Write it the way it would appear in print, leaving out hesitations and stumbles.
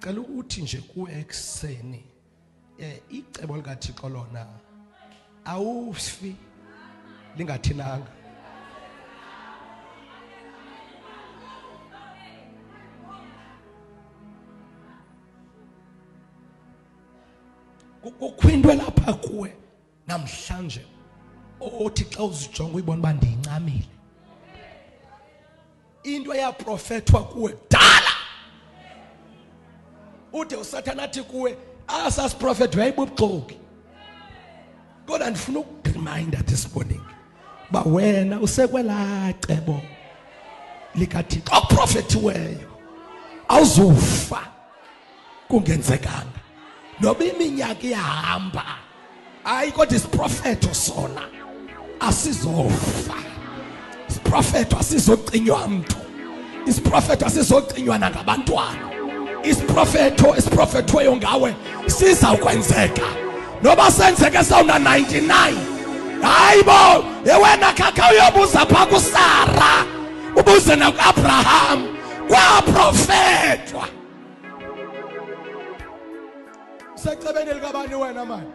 Ndicela ukuthi nje kuwe ekuseni, icebo likaThixo lona awufi lingathinanga. Kukho into elapha kuwe namhlanje othi xa uzijonga uyibona uba ndiyincamile into eyaprofethwa kuwe kudala. Ude uSathana athi kuwe asasiprofetho yayibubuxoki. Kodwa ndifuna ukukureminda this morning uba wena usekwelaa cebo likaThixo oprofethiweyo, awuzufa kungenzekanga noba iminyaka iyahamba. Hayi, kodwa isiprofetho sona asizofa. Isiprofetho asizocinywa mntu. Isiprofetho asizocinywa nangabantwana. Isiprofetho esiprofethiweyo ngawe sizawukwenzeka noba senzeke sawuna 99. Hayi bo, wena khakha uyobuza phaa kuSara, ubuze nakuAbraham, kwaprofethwa. Usecebeni likabani wena mani?